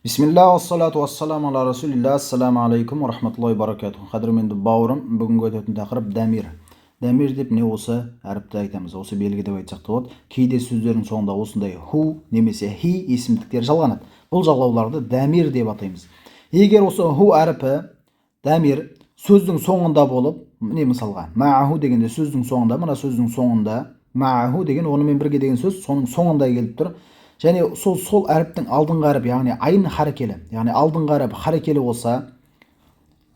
Бисмилля, уассалату уассаламу аля расулилля, ассаламу алейкум рахматуллахи баракатух. Қадірменді бауырым, бүгінгі өтетін тақырып дамир. Дамир деп не осы әріпті айтамыз, осы белгі деп айтсақ та болады. Кейде сөздердің соңында осындай ху немесе хи есімдіктер жалғанады. Бұл жалғауларды дамир деп атаймыз. Егер осы ху әріпі дамир сөздің соңында болып, міне мысалға, мааху дегенде сөздің соңында, мына сөздің соңында мааху деген онымен бірге деген сөз, соның соңында келіп тұр. Және сол әріптің алдыңғы әріп, яғни айн харекелі, яғни алдыңғы әріп харекелі болса,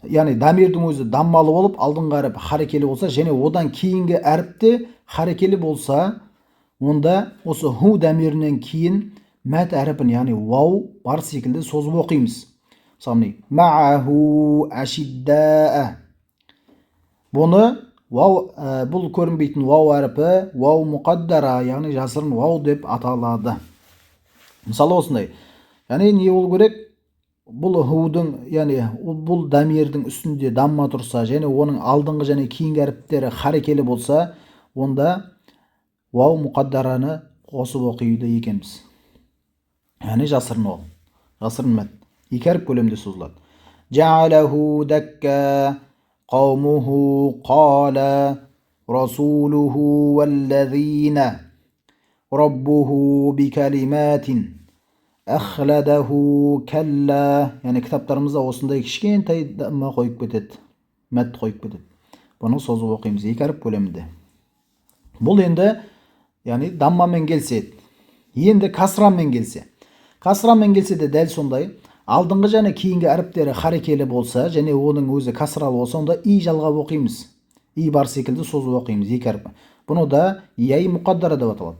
яғни дамирдің өзі даммалы болып, алдыңғы әріп харекелі болса, және одан кейінгі әріп те харекелі болса, онда осы ху дамирінен кейін мәт әріпін, яғни вау бар секілді созып оқимыз. Мысалы, міне, мааху ашиддаа. Бұны вау, бұл көрінбейтін вау әріпі вау мұқаддара, яғни жасырын вау деп аталады. Мысалы, осындай. Яғни не болу керек? Бұл худың, яғни бұл дамирдің үстінде дамма тұрса және оның алдыңғы және кейінгі әріптері харекелі болса, онда вау мұқаддараны қосып оқиды екенбіз. Яғни жасырын вау, жасырын мәт. Екі әріп көлемінде созылады. Жаалаху дакка, қаумуху қала, расулуху уаллазина, раббуху бикалиматин, ахладаху калла. Яғни кітаптарымызда осындай кішкентай дамма қойып кетеді, мәт қойып кетеді. Бұны созып оқимыз екі әріп көлемінде. Бұл енді, яғни даммамен келсе, енді касрамен келсе, касрамен келсе де дәл сондай. Алдыңғы және кейінгі әріптері харекелі болса және оның өзі касралы болса, онда и жалғап оқимыз. И бар секілді созып оқимыз екі әріп. Бұны да яй мұқаддара деп аталады.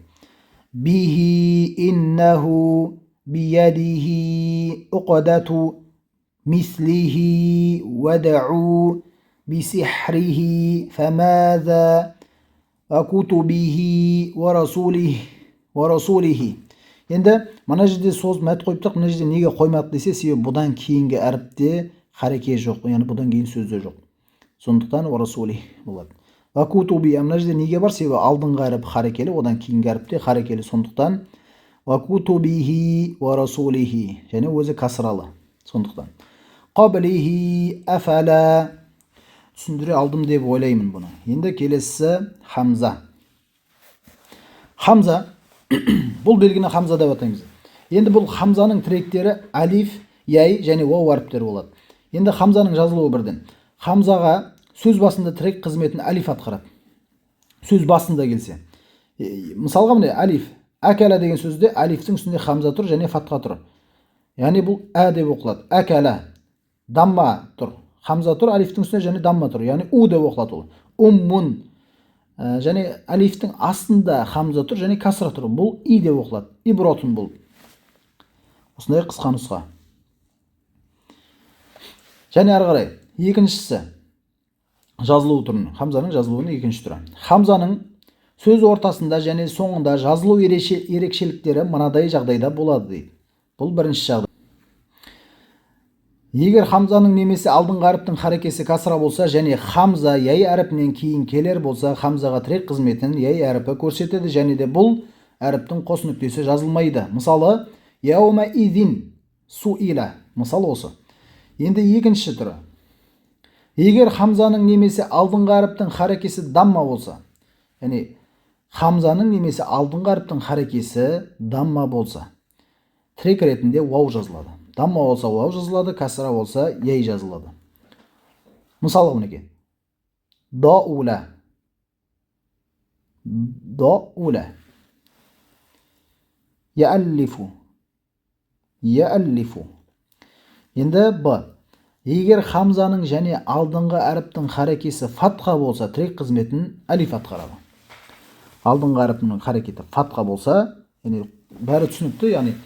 Бихи, иннаху, биядихи, уқдату, мислихи, уадау, бисихрихи, фамаза, кутубихи, ва расулихи. Енді мына жерде созып мәт қойып тұрық, мына жерде неге қоймадық десе, себебі бұдан кейінгі әріпте хареке жоқ, яғни бұдан кейін сөзде жоқ. Сондықтан ва расулих болады. Ва кутуби, мына жерде неге бар? Себебі алдыңғы әріп харекелі, одан кейінгі әріп те харекелі. Сондықтан ва кутубихи ва расулихи, және өзі касралы. Сондықтан қаблихи афала. Түсіндіре алдым деп ойлаймын бұны. Енді келесісі хамза. Хамза, бұл белгіні хамза деп атаймыз. Енді бұл хамзаның тіректері алиф, яй және вау әріптері болады. Енді хамзаның жазылуы бірден. Хамзаға сөз басында тірек қызметін алиф атқарады. Сөз басында келсе. Мысалға, міне, алиф. Әкәлә деген сөзде алифтің үстінде хамза тұр және фатқа тұр. Яғни бұл ә деп оқылады. Әкәлә. Дамма тұр. Хамза тұр алифтің үстінде және дамма тұр. Яғни у деп оқылады ол. Уммун. Және алифтің астында хамза тұр және касра тұр. Бұл и деп оқылады. Ибротун бұл. Осындай қысқа нұсқа. Және ары қарай екіншісі жазылу түрін, хамзаның жазылуының екінші түрі. Хамзаның сөз ортасында және соңында жазылу ерекшеліктері мынадай жағдайда болады дейді. Бұл бірінші жағдай. Егер хамзаның немесе алдыңғы әріптің харекесі касра болса және хамза яй әріпінен кейін келер болса, хамзаға тірек қызметін яй әріпі көрсетеді және де бұл әріптің қос нүктесі жазылмайды. Мысалы, яума изин суила. Мысал осы. Енді екінші түрі. Егер хамзаның немесе алдыңғы әріптің харекесі дамма болса, яғни хамзаның немесе алдыңғы әріптің харекесі дамма болса, тірек ретінде вау жазылады. Дамма болса вау жазылады, касра болса яй жазылады. Мысалы, мінекей. Даула. Даула. Яаллифу. Яаллифу. Енді Б. Егер хамзаның және алдыңғы әріптің харекесі фатқа болса, тірек қызметін алиф атқарады. Алдыңғы әріптің харекеті фатқа болса, яғни бәрі түсінікті, яғни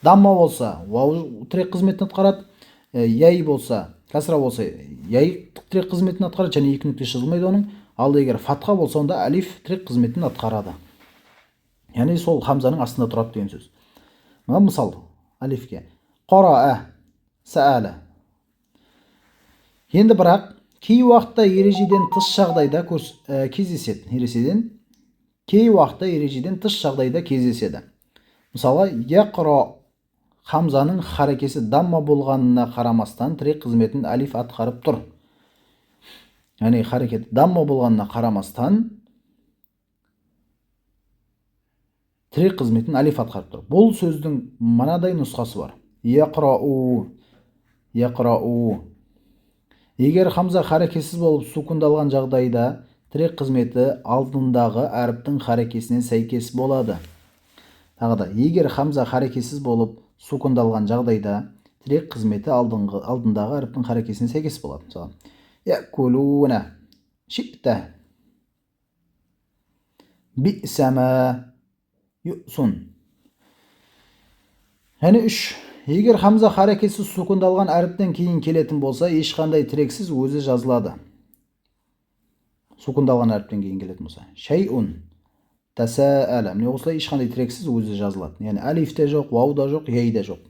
дамма болса, вау тірек қызметін атқарады, яй болса, касра болса, яй тірек қызметін атқарады және екі нүктесі жазылмайды оның. Ал егер фатқа болса, онда алиф тірек қызметін атқарады. Яғни сол хамзаның астында тұрады деген сөз. Мына мысал алифке. Қараа, саала. Енді бірақ кей уақытта ережеден тыс жағдайда кездеседі. Ережеден кей уақытта ережеден тыс жағдайда кездеседі. Мысалы, яқра Хамзаның харекесі дамма болғанына қарамастан тірек қызметін әлиф атқарып тұр. Яғни харекеті дамма болғанына қарамастан тірек қызметін әлиф атқарып тұр. Бұл сөздің мынадай нұсқасы бар. Яқрау, яқрау. Егер хамза харекесіз болып сукундалған жағдайда тірек қызметі алдындағы әріптің харекесіне сәйкес болады. Тағы да, егер хамза харекесіз болып сукундалған жағдайда тірек қызметі алдындағы әріптің харекесіне сәйкес болады. Мысалы, якулуна, ши'та, би'сама, юсун. Яғни үш. Егер хамза харекесіз сукундалған әріптен кейін келетін болса, ешқандай тірексіз өзі жазылады. Сукундалған әріптен кейін келетін болса. Шайун, тасаала. Міне осылай ешқандай тірексіз өзі жазылады. Яғни әлиф те жоқ, вау да жоқ, яй да жоқ.